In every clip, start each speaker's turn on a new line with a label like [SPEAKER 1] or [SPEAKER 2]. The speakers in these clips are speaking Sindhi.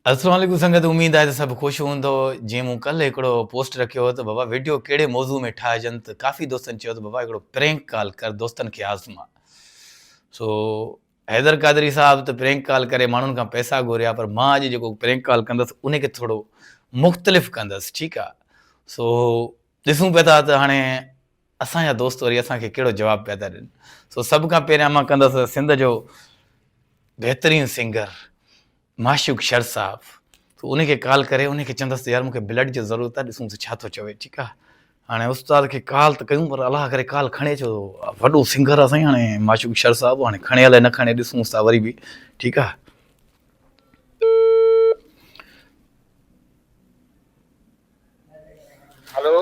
[SPEAKER 1] السلام عليڪم سنگت اميد آهي ته سڀ خوش هوندو جيئن مون ڪلهه هڪڙو پوسٽ رکيو هو ته بابا ويڊيو ڪهڙي موضوع ۾ ٺاهجن ته ڪافي دوستن چيو ته بابا هڪڙو پرينڪ ڪال ڪر دوستن کي آزما سو حيدر قادري صاحب ته پرينڪ ڪال ڪري ماڻهن کان پئسا گهريا پر مان اڄ جيڪو پرينڪ ڪال ڪندس ان کي ٿورو مختلف ڪندس ٺيڪ آ سو ڏسون پيا ٿا ته هاڻي اسان جا دوست وري اسان کي ڪهڙو جواب پيا ٿا ڏين. سو سڀ کان پهريان مان ڪندس سنڌ جو بهترين سنگر معشوق شر صاحب سو ان کي ڪال ڪري ان کي چوندس ته يار مون کي بلڊ جي ضرورت آهي ڏسون ته ڇا ٿو چوي ٺيڪ آهي هاڻي استاد کي ڪال ته ڪيون پر الله ڪري ڪال کڻي ڇو وڏو سنگر آهي سائين هاڻي معشوق شر صاحب هاڻي کڻي الائي نه کڻي ڏسون ٿا وري به ٺيڪ آهي.
[SPEAKER 2] هلو.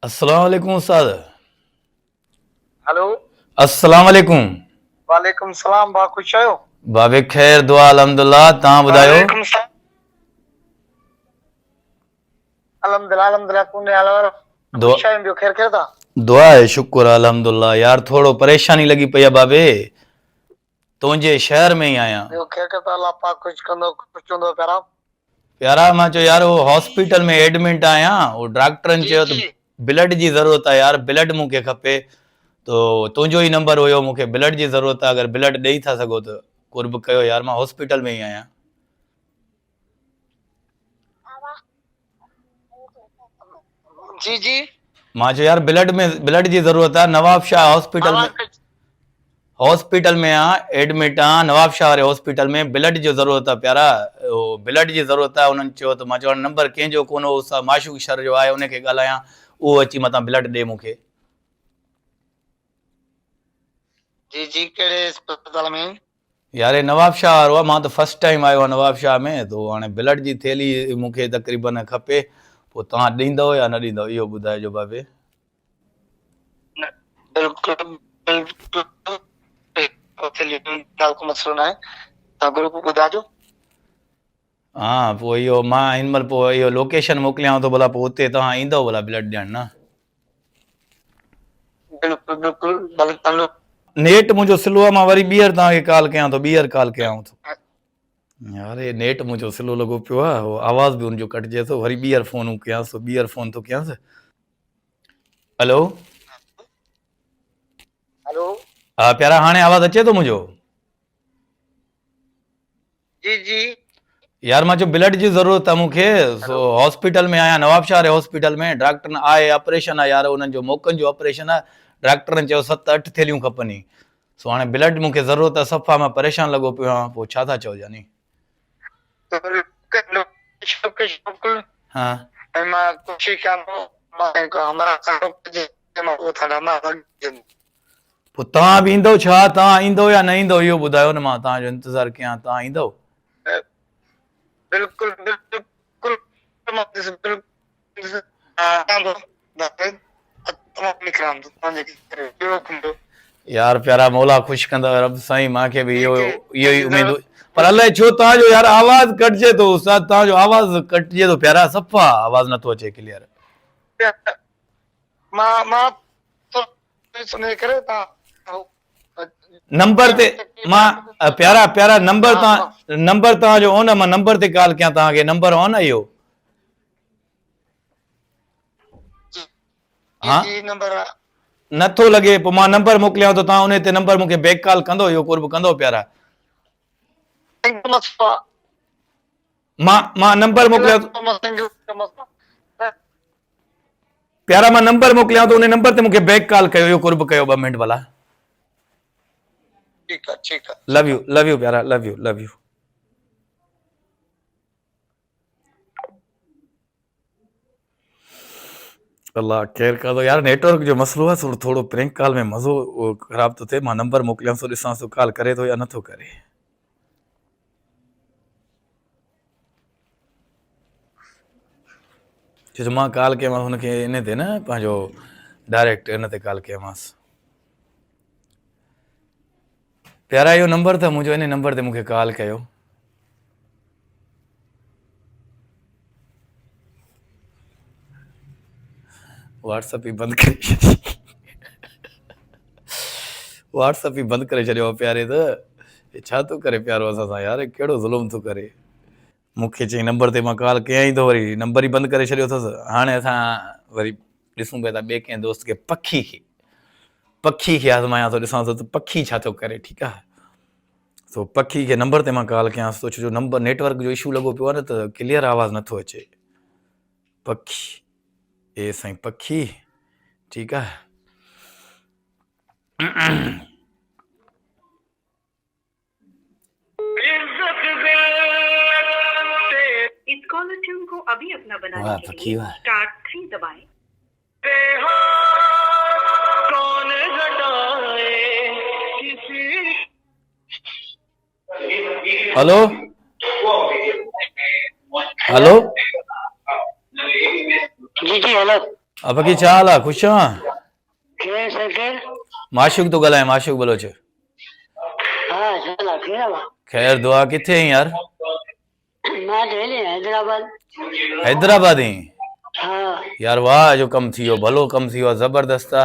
[SPEAKER 1] السلام عليڪم استاد.
[SPEAKER 2] هلو.
[SPEAKER 1] السلام عليڪم.
[SPEAKER 2] وعليڪم السلام ڀاء خوش آهيو.
[SPEAKER 1] بابي خير دعا الحمدلله توهان ٻڌايو.
[SPEAKER 2] وعليڪم السلام الحمدلله الحمدلله تون ڏي حال احوال خوش آهيون ٻيو خير خير ته.
[SPEAKER 1] دعا آهي شڪر الحمدلله يار ٿورو پريشاني لڳي پئي آهي بابي تنهنجي شهر ۾ ئي آهيان.
[SPEAKER 2] ٻيو خير خير ته الله پاڪ خوش ڪندو خوش هوندو پيارا.
[SPEAKER 1] پيارا مان چيو يار هو هاسپيٽل ۾ ايڊمٽ آهيان هو ڊاڪٽرن چيو ته بلڊ جي ضرورت آهي يار بلڊ مون کي کپي تو تنهنجو ئي نمبر هيو مون کي بلڊ جي ضرورت آهي اگر بلڊ ڏئي ٿا سگهو ته قرب ڪيو يار مان هاسپيٽل ۾ ئي آهيان.
[SPEAKER 2] جي جي.
[SPEAKER 1] مان چيو يار بلڊ ۾ بلڊ جي ضرورت آهي نواب شاهه هاسپيٽل ۾ هاسپيٽل ۾ آ ايڊمٽ آ نواب شاهه واري هاسپيٽل ۾ بلڊ جو ضرورت آ پيارا بلڊ جي ضرورت آ انهن چيو ته مان چيو هاڻي نمبر ڪنهن جو ڪونه هو سا معشوق شر جو آهي ان کي ڳالهايان اهو اچي متان بلڊ ڏي مون کي.
[SPEAKER 2] جي جي ڪهڙي اسپتال ۾.
[SPEAKER 1] يار هي نواب شاهه وارو آ مان ته فرسٽ ٽائيم آيو آهيان نواب شاهه ۾ تو هاڻي بلڊ جي ٿيلهي مون کي تقريبن کپي پوء توهان ڏيندؤ يا نه ڏيندؤ اهو ٻڌائجو بابي.
[SPEAKER 2] بلڪل بلڪل ڳالهه ڪو مسئلو ناهي توهان گروپ ٻڌائجو.
[SPEAKER 1] ها پوء اهو مان هن مهل پوء اهو لوڪيشن موڪليانو ٿو ڀلا پوء اتي توهان ايندؤ ڀلا بلڊ ڏيڻ نه.
[SPEAKER 2] بلڪل بلڪل ڀلي توهان
[SPEAKER 1] نيٽ منهنجو سلو آ مان وري ٻيهر توهان کي ڪال ڪيان ٿو ٻيهر ڪال ڪيانو ٿو. يار هي نيٽ منهنجو سلو لڳو پيو آ هو آواز به ان جو ڪٽجي ٿو وري ٻيهر فون ڪيانس ٿو ٻيهر فون ٿو ڪيانس. هلو.
[SPEAKER 2] هلو.
[SPEAKER 1] ها پيارا هاڻي آواز اچي ٿو منهنجو.
[SPEAKER 2] جي جي.
[SPEAKER 1] يار مان چيو بلڊ جي ضرورت آ مون کي سو هاسپيٽل ۾ آهيان نوابشاهه واري هاسپيٽل ۾ ڊاڪٽرن آهي آپريشن آ يار انهن جو موڪن جو آپريشن آ ڊاڪٽرن چيو ست اٺ ٿيلهيون کپن ئي سو هاڻي بلڊ مون کي ضرورت آ صفا مان پريشان لڳو پيو آهيان پوء ڇا ٿا چئو جاني. ها. پوء توهان به ايندؤ ڇا؟ توهان ايندؤ يا نه ايندؤ اهو ٻڌايو نه مان توهان جو انتظار ڪيان توهان ايندؤ؟ يار پيارا مولا خوش ڪندؤ رب سائين مان کي به اهو اهو ئي اميد هئي پر الائي ڇو توهان جو يار آواز ڪٽجي ٿو استاد توهان جو آواز ڪٽجي ٿو پيارا صفا آواز نٿو اچي ڪليئر. نمبر تي مان پيارا پيارا نمبر تان نمبر توهان جو آن آ مان نمبر تي ڪال ڪيان توهان کي نمبر آن آ اهو ها نٿو لڳي پوء مان نمبر موڪليان ٿو توهان ان تي نمبر مون کي بيڪ ڪال ڪندو اهو قرب ڪندو پيارا مان مان نمبر موڪليان ٿو پيارا مان نمبر موڪليان ٿو ان نمبر تي مونکي بيڪ ڪال ڪيو اهو قرب ڪيو ٻه منٽ ڀلا.
[SPEAKER 2] ٺيڪ آ ٺيڪ آ.
[SPEAKER 1] لو يو لو يو پيارا لو يو لو يو. الله خير ڪندو يار نيٽورڪ جو مسئلو آ ٿورو ٿورو پرينڪ ڪال ۾ مزو خراب ٿو ٿئي مان نمبر موڪليان ٿو ڏسان ٿو ڪال ڪري ٿو يا نٿو ڪري. ڇو جو مان ڪال ڪيومانس هن کي ان تي نه پنهنجو ڊائريڪٽ ان تي ڪال ڪيومانس پيارا اهو نمبر ته منهنجو ان نمبر تي مونکي ڪال ڪيو واٽس اپ ئي بند ڪري ڇڏي واٽس اپ ئي بند ڪري ڇڏيو پياري ته ڇا ٿو ڪري پيارو اسان سان يار ڪهڙو ظلم ٿو ڪري. مون کي چيائين نمبر تي مان ڪال ڪيائين ئي ٿو وري نمبر ئي بند ڪري ڇڏيو اٿس. هاڻي اسان وري ڏسون پيا ٿا ٻئي ڪنهن دوست کي پکي کي پکي کي آزمايان ٿو ڏسان ٿو ته پکي ڇا ٿو ڪري ٺيڪ آهي سو پکي کي نمبر تي مان ڪال ڪيانس ٿو ڇو جو نمبر نيٽورڪ جو اشو لڳو پيو آهي نه ته ڪليئر آواز نٿو اچي پکي اي سائين پکي ٺيڪ آهي واھ پکي واھ. هلو هلو
[SPEAKER 2] جي جي هلو
[SPEAKER 1] ها پکي ڇا حال آ خوش آن
[SPEAKER 2] خير سر خير
[SPEAKER 1] معشوق ٿو ڳالهايان معشوق بلوچ
[SPEAKER 2] ها ڇا حال آ خير آ
[SPEAKER 1] خير دعا ڪٿي آهين يار
[SPEAKER 2] مان ته هيڏي حيدرآباد
[SPEAKER 1] حيدرآباد آهين
[SPEAKER 2] ها
[SPEAKER 1] يار واهه جو ڪم ٿي ويو ڀلو ڪم ٿي ويو زبردست آ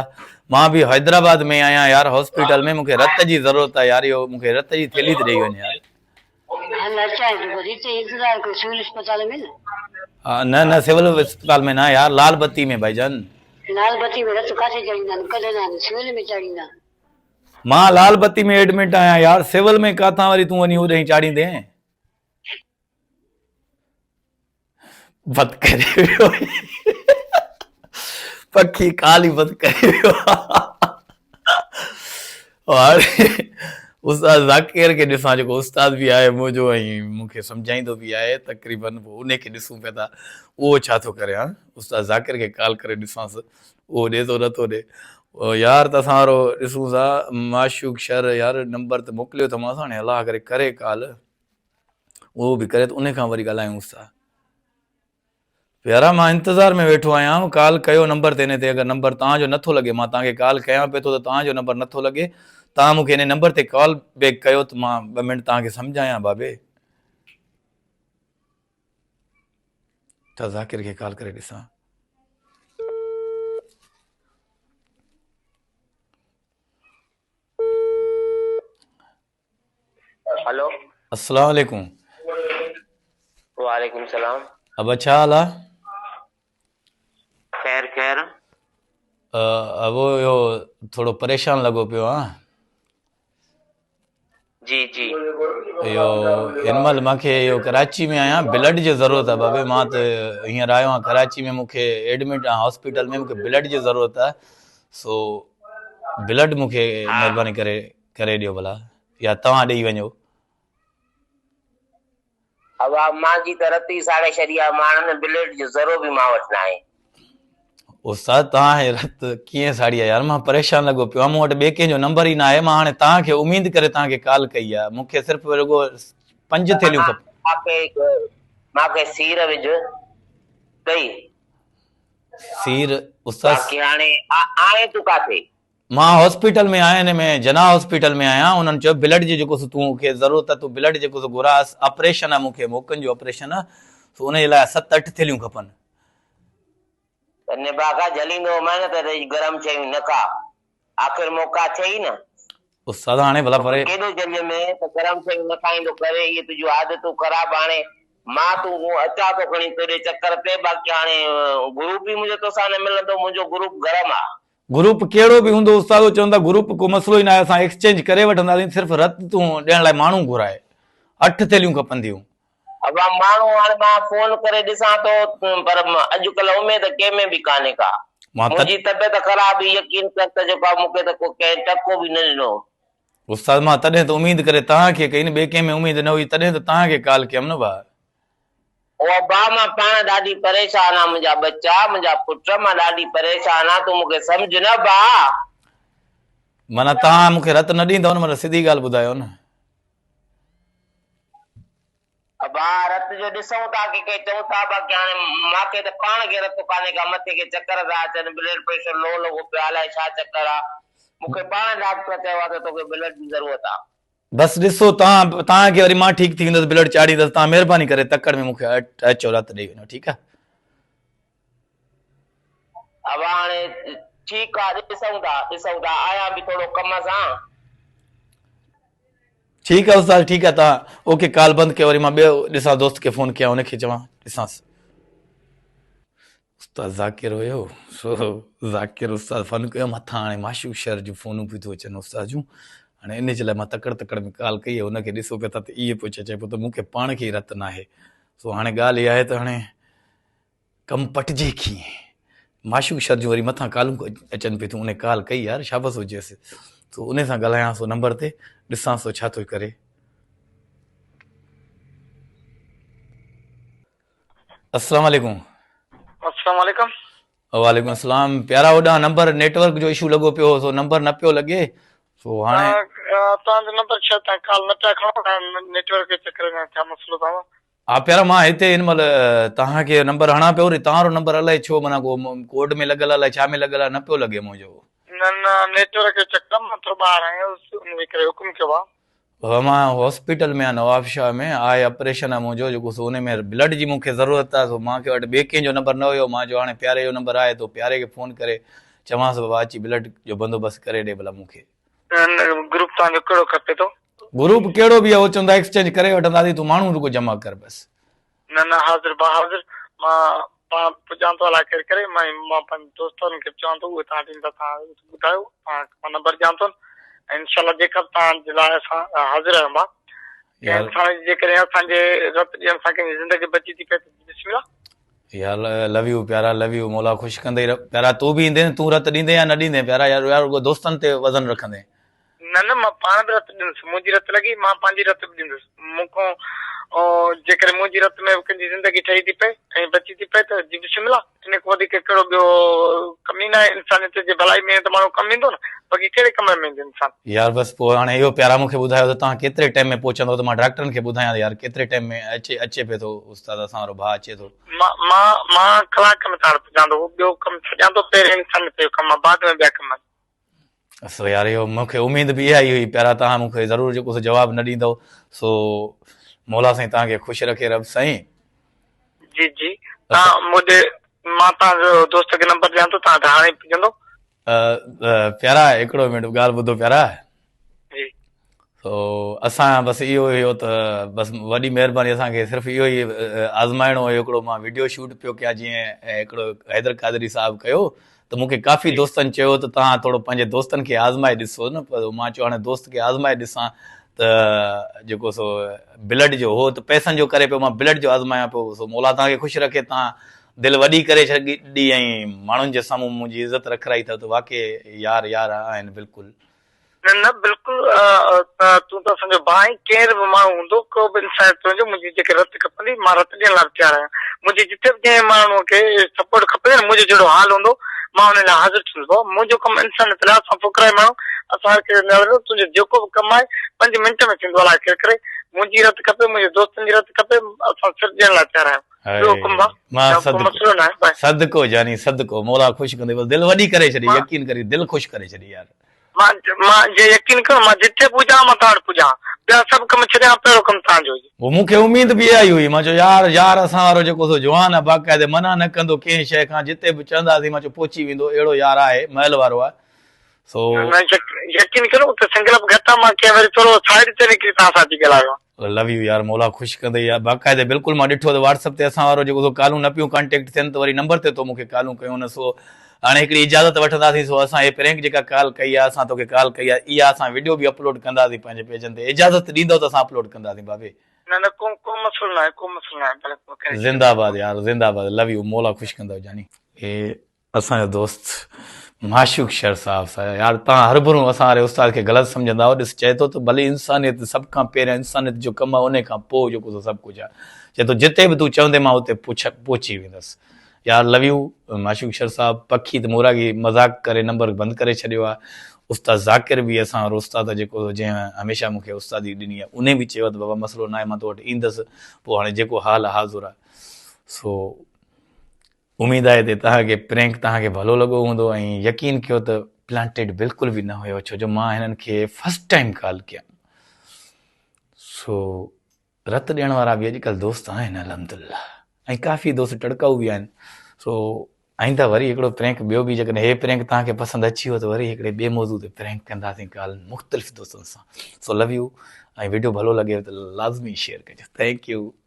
[SPEAKER 1] مان به حيدرآباد ۾ آهيان يار هاسپيٽل ۾ مونکي رت جي ضرورت آ يار اهو مونکي رت جي ٿيلهي ته ڏيئي وڃ يار
[SPEAKER 2] هل اچان ٿو بس هتي انتظار ڪيو سول اسپتال ۾ نه
[SPEAKER 1] ها نه نه سول اسپتال ۾ نه يار لال بتي ۾ ڀائي جان
[SPEAKER 2] لال بتي ۾ رت ڪاٿي چاڙهيندا آهن ڪڍندا آهن سول ۾ چاڙهيندا آهن
[SPEAKER 1] مان لال بتي ۾ ايڊمٽ آهيان يار سول ۾ ڪاٿان وري تون وڃي هوڏانهن چاڙهيندين بند ڪري ويو پکي ڪال ئي بند ڪري ويو هاڻي استاد ذاڪر کي ڏسان جيڪو استاد به آهي منهنجو ۽ مون کي سمجهائيندو به آهي تقريبن پوء ان کي ڏسون پيا ٿا اهو ڇا ٿو ڪري ها استاد ذاڪر کي ڪال ڪري ڏسانس اهو ڏي ٿو نٿو ڏي يار ته اسان وارو ڏسون ٿا معشوق شر يار نمبر ته موڪليو اٿمانس هاڻي الله ڪري ڪري ڪال اهو به ڪري ته ان کان وري ڳالهايونس ٿا. پيارا مان انتظار ۾ ويٺو آهيان ڪال ڪيو نمبر تي ان تي اگر نمبر توهان جو نٿو لڳي مان توهان کي ڪال ڪيان پيو ٿو ته توهان جو نمبر نٿو لڳي توهان مون کي ان نمبر تي ڪال بيڪ ڪيو ته مان ٻه منٽ توهان کي سمجهايان بابي ته ذاڪر کي ڪال ڪري ڏسان.
[SPEAKER 3] هلو.
[SPEAKER 1] السلام عليڪم.
[SPEAKER 3] وعليڪم السلام.
[SPEAKER 1] ابا ڇا حال آ؟
[SPEAKER 3] خير خير.
[SPEAKER 1] ابو اهو ٿورو پريشان لڳو پيو آ.
[SPEAKER 3] جي جي.
[SPEAKER 1] اهو هن مهل مان کي اهو ڪراچي ۾ آهيان بلڊ جي ضرورت آ بابي مان ته هينئر آيو آهيان ڪراچي ۾ مون کي ايڊمٽ آهيان هاسپيٽل ۾ مون کي بلڊ جي ضرورت آ سو بلڊ مون کي مهرباني ڪري ڪري ڏيو ڀلا يا توهان ڏئي وڃو.
[SPEAKER 3] ابا مان جي ته رت ئي ساڙي ڇڏي آ ماڻهن بليڊ جو ذرو به مان وٽ ناهي.
[SPEAKER 1] استاد توهان هي رت ڪيئن ساڙي آ يار مان پريشان لڳو پيو آهيان مون وٽ ٻئي ڪنهن جو نمبر ئي ناهي مان هاڻي توهان کي اميد ڪري توهان کي ڪال ڪئي آ مون کي صرف رڳو پنج ٿيلهيون کپن.
[SPEAKER 3] مان کي سير وجهه ڏئي.
[SPEAKER 1] سير استاد.
[SPEAKER 3] باقي هاڻي آهين تون ڪاٿي؟
[SPEAKER 1] مان هاسپيٽل ۾ آهيان هن ۾ جناح هاسپيٽل ۾ آهيان انهن چيو بلڊ جي جيڪو سو تون کي ضرورت آهي تون بلڊ جيڪو سو گهراء آپريشن آهي مون کي موڪن جو آپريشن آهي سو ان جي لاء ست اٺ ٿيلهيون کپن.
[SPEAKER 3] ته نڀاڳا جهليندو هومانء نه ته گرم شيون نه کاء آخر موقعا ٿئي نه.
[SPEAKER 1] استاد هاڻي ڀلا پري.
[SPEAKER 3] ڪيڏو جهلي ۾ ته گرم شيون نه کائيندو ڪري اهي تنهنجون عادتون خراب هاڻي مان تون اچان ٿو کڻي توڏي چڪر تي باقي هاڻي گروپ ئي منهنجو توسان نه ملندو منهنجو گروپ گرم آ.
[SPEAKER 1] گروپ ڪهڙو به هوندو استاد هو چون ٿا گروپ ڪو مسئلو ئي ناهي اسان ايڪسچينج ڪري وٺنداسين صرف رت تون ڏيڻ لاء ماڻهو گهرائي اٺ ٿيلهيون کپنديون.
[SPEAKER 3] ابا ماڻهو هاڻي مان فون ڪري ڏسان ٿو پر اڄڪلهه اميد ڪنهن ۾ به ڪانهي ڪا منهنجي طبيعت خراب هئي يقين ڪر ته جيڪو آهي مون کي ته ڪو ڪنهن ٽڪو به نه ڏنو.
[SPEAKER 1] استاد مان تڏهن ته اميد ڪري توهان کي ڪئي نه ٻئي ڪنهن ۾ اميد نه هئي تڏهن ته توهان کي ڪال ڪيم نه ڀاء.
[SPEAKER 3] او ابا مان پاڻ ڏاڍي پريشان آن منهنجا ٻچا منهنجا پٽ مان ڏاڍي پريشان آن تون مون کي سمجهه نه ابا.
[SPEAKER 1] معنيٰ توهان مون کي رت نه ڏيندؤ نه معنيٰ سڌي ڳالهه ٻڌايو نه.
[SPEAKER 3] ابا رت جو ڏسون ٿا ڪي ڪي چئون ٿا باقي هاڻي مان کي ته پاڻ کي رت ڪانهي ڪا مٿي کي چڪر ٿا اچن بلڊ پريشر لو لڳو پيو آ الائي ڇا چڪر آ مون کي پاڻ ڊاڪٽر چيو آ ته توکي بلڊ جي ضرورت آ.
[SPEAKER 1] بس ڏسو توهان توهان کي وري مان ٺيڪ ٿي ويندس بلڊ چاڙهيندس توهان مهرباني ڪري تڪڙ ۾ مون کي اچو رات ڏئي وڃو ٺيڪ آ.
[SPEAKER 3] ابا هاڻي ٺيڪ آ ڏسون ٿا ڏسون ٿا آيان به ٿورو ڪم سان.
[SPEAKER 1] ٺيڪ آ استاد ٺيڪ آ توهان اوڪي ڪال بند ڪيو وري مان ٻيو ڏسان دوست کي فون ڪيان ان کي چوان ڏسانس. استاد ذاڪر هيو سو ذاڪر استاد فون ڪيو مٿان هاڻي معشوق شهر جون فونون پيون ٿيون اچن استاد جون هاڻي ان جي لاء مان تڪڙ تڪڙ ۾ ڪال ڪئي ان کي ڏسو پيا ٿا ته ايئن پيو چئي چئي پيو ته مون کي پاڻ کي ئي رت ناهي سو هاڻي ڳالهه اها آهي ته هاڻي ڪم پٽجي ڪيئن معشوق شھر جون وري مٿان ڪالون اچن پيون ٿيون انهي ڪال ڪئي يار شابس هجيس سو انهي سان ڳالهايان سو نمبر تي ڏسان سو ڇا ٿو ڪري. السلام عليڪم.
[SPEAKER 2] السلام عليڪم.
[SPEAKER 1] وعليڪم السلام پيارا هوڏانهن نمبر نيٽ ورڪ جو اشو لڳو پيو هو سو نمبر نه پيو لڳي سو هاڻي
[SPEAKER 2] توهان جو نمبر شايد توهان ڪال نه پيا کڻو نيٽ ورڪ جي چڪر ۾ ڇا مسئلو توهان
[SPEAKER 1] ها پيارا مان هتي هن مهل توهان کي نمبر هڻان پيو وري توهان وارو نمبر الائي ڇو معنيٰ ڪو ڪوڊ ۾ لڳل الائي ڇا ۾ لڳل آهي نه پيو لڳي منهنجو.
[SPEAKER 2] نه نه نيٽ ورڪ جو چڪر مان ٿورو ٻاهر آيو هوس ان جي ڪري حڪم ڪيو ڀاء.
[SPEAKER 1] بابا مان هاسپيٽل ۾ آهيان نوابشاهه ۾ آهي آپريشن آهي منهنجو جيڪو سو ان ۾ بلڊ جي مون کي ضرورت آهي سو مان کي وٽ ٻئي ڪنهن جو نمبر نه هيو مان چيو هاڻي پياري جو نمبر آهي تو پياري کي فون ڪري چوانس بابا اچي بلڊ جو بندوبست ڪري ڏي ڀلا مون کي.
[SPEAKER 2] گروپ توهان جو ڪهڙو کپي ٿو؟
[SPEAKER 1] گروپ ڪهڙو به آهي هو چوندا ايڪسچينج ڪري وٺنداسين تون ماڻهو رڳو جمع ڪر بس.
[SPEAKER 2] نه نه حاضر بحاضر مان پاڻ پڄان ٿو الاء ڪهڙي ڪري مان مان پنهنجي دوستن کي به چوان ٿو اهي توهان وٽ ايندا توهان ٻڌايو توهان کي مان نمبر ڏيان ٿو ۽ انشاء الله جيڪا به توهان جي لاء اسان حاضر آهيون ڀاء ڪنهن انسان جي جيڪڏهن اسان جي رت ڏيڻ سان ڪنهن جي زندگي بچي ٿي پئي ته بسم الله.
[SPEAKER 1] يار لو يو پيارا لو يو مولا خوش ڪندئي پيارا تون به ايندين تون رت ڏيندين يا نه ڏيندين پيارا يار يار رڳو دوستن تي وزن رکندين.
[SPEAKER 2] نه نه مان پاڻ به رت ڏيندس منهنجي رت لڳي مان پنهنجي رت به ڏيندس مون کان جيڪڏهن منهنجي رت ۾ به ڪنهن جي زندگي ٺهي ٿي پئي ۽ بچي ٿي پئي ته جي بسم الله ان کان وڌيڪ ڪهڙو ٻيو ڪم ئي ناهي انسانيت جي ڀلائي ۾ ته ماڻهو ڪم ايندو نه باقي ڪهڙي ڪم ۾ ايندو انسان.
[SPEAKER 1] يار بس پوء هاڻي اهو پيارا مون کي ٻڌايو ته توهان ڪيتري ٽائيم ۾ پهچندو ته مان ڊاڪٽرن کي ٻڌايان ته يار ڪيتري ٽائيم ۾ اچي اچي پئي ٿو استاد اسان وارو ڀاء اچي ٿو.
[SPEAKER 2] مان مان مان ڪلاڪ ۾ توهان وٽ پڄان ٿو ٻيو ڪم ڇڏيان ٿو پهرين انسانيت جو ڪم آهي بعد ۾ ٻيا ڪم آهن.
[SPEAKER 1] سو يار اهو مون کي اميد به اها ئي هئي پيارا توهان مون کي ضرور جيڪو سو جواب نه ڏيندو سو مولا سائين توهان کي خوش رکي رب سائين.
[SPEAKER 2] جي جي توهان مون ڏي مان توهان جو دوست کي نمبر ڏيان ٿو توهان وٽ هاڻي پڄندو.
[SPEAKER 1] پيارا هڪڙو منٽ ڳالهه ٻڌو پيارا.
[SPEAKER 2] جي.
[SPEAKER 1] سو اسان بس اهو هيو ته بس وڏي مهرباني اسان کي صرف اهو ئي آزمائڻو هيو هڪڙو مان وڊيو شوٽ پيو ڪيان جيئن هڪڙو حيدر قادري صاحب ڪيو ته مون کي ڪافي دوستن چيو ته توهان ٿورو پنهنجي دوستن کي آزمائي ڏسو نه پر مان چيو هاڻي دوست کي آزمائي ڏسان ته جيڪو سو بلڊ جو هو ته پئسن جو ڪري پيو مان بلڊ جو آزمايان پيو سو مولا توهان کي خوش رکي توهان دل وڏي ڪري ڇڏي ۽ ماڻهن جي سامهون منهنجي عزت رکرائي اٿو ته واقعي يار يار آهن بلڪل.
[SPEAKER 2] نه نه بلڪل تون ته اسان جو ڀاء آهين ڪير به ماڻهو هوندو ڪو به انسان تنهنجو منهنجي جيڪي رت کپندي مان رت ڏيڻ لاء به تيار آهيان منهنجي جتي به ڪنهن ماڻهو کي سپورٽ کپندي نه منهنجو جهڙو حال هوندو مان ان لاء حاضر ٿيندس بابا منهنجو ڪم انسانيت لاء اسان فقراء ماڻهو اسان هر ڪنهن جو تنهنجو جيڪو به ڪم آهي پنج منٽ ۾ ٿيندو الله خير ڪري منهنجي رت کپي منهنجي دوستن جي رت کپي اسان سر ڏيڻ لاء تيار آهيون ٻيو حڪم ڀاء
[SPEAKER 1] مان صدقو صدقو جاني صدقو مولا خوش ڪندي بس دل وڏي ڪري ڇڏي يقين ڪري دل خوش ڪري ڇڏي يار.
[SPEAKER 2] مان مان جي يقين ڪر مان جتي به هجان مان توهان وٽ پڄان ٻيا سڀ ڪم ڇڏيان پهريون ڪم توهان جو هجي.
[SPEAKER 1] پوء مون کي اميد به اها ئي هئي مان چيو يار يار اسان وارو جيڪو سو جوان آهي باقاعدي منع نه ڪندو ڪنهن شيء کان جتي به چونداسين مان چيو پهچي ويندو اهڙو يار آهي محل وارو آهي سو.
[SPEAKER 2] نه يقين ڪر اتي سنگل به گهٽ آهي مان ڪنهن وري ٿورو سائيڊ تي نڪري توهان سان اچي ڳالهايو آهي.
[SPEAKER 1] لو يو يار مولا خوش ڪندئي يار باقاعدي بلڪل مان ڏٺو ته واٽس اپ تي اسان وارو جيڪو سو ڪالون نه پيون ڪانٽيڪٽ ٿين ته وري نمبر تي تو مونکي ڪالون ڪيون نه سو هاڻي هڪڙي اجازت وٺنداسين سو اسان هي پرينڪ جيڪا ڪال ڪئي آهي اسان توکي ڪال ڪئي آهي اها اسان وڊيو به اپلوڊ ڪنداسين پنهنجي پيجن تي اجازت ڏيندو ته اسان اپلوڊ ڪنداسين بابي.
[SPEAKER 2] نه نه ڪو ڪو مسئلو ناهي ڪو مسئلو ناهي ڀلي ڪري ڇڏيو.
[SPEAKER 1] زنده آباد يار زنده آباد لو يو مولا خوش ڪندو جاني. هي اسان جو دوست معشوق شر صاحب صاحب يار تان هربرون اسان واري استاد کي غلط سمجهندا آهيو ڏس چئي ٿو ته ڀلي انسانيت سڀ کان پهريان انسانيت جو ڪم آهي انهي کان پوء جيڪو سو سڀ ڪجهه آهي چئي ٿو جتي به تون چوندين مان اتي پهچي ويندس يار لو يو معشوق شر صاحب پکي ته موراڳي مذاق ڪري نمبر بند ڪري ڇڏيو آهي استاد ذاڪر به اسان وارو استاد آهي جيڪو جنهن هميشه مون کي استادي ڏني آهي انهي به چيو آهي ته بابا مسئلو ناهي مان تو وٽ ايندس پوء هاڻي جيڪو حال آهي حاضر آهي سو اميد آهي ته توهان کي پرينڪ توهان کي ڀلو لڳو هوندو ۽ يقين ڪيو ته پلانٽيڊ بلڪل به نه هيو ڇو جو مان هنن کي فرسٽ ٽائيم ڪال ڪيم سو رت ڏيڻ وارا به اڄڪلهه دوست آهن الحمدلله ۽ ڪافي دوست ٽڙڪائو به آهن سو آئنده وري هڪڙو پرينڪ ٻيو به جيڪڏهن هي پرينڪ توهان کي پسند اچي ويو ته وري هڪڙي ٻئي موضوع تي پرينڪ ڪنداسين ڪال مختلف دوستن سان سو لو يو. ۽ وڊيو ڀلو لڳي ته لازمي شيئر ڪجو. Thank you.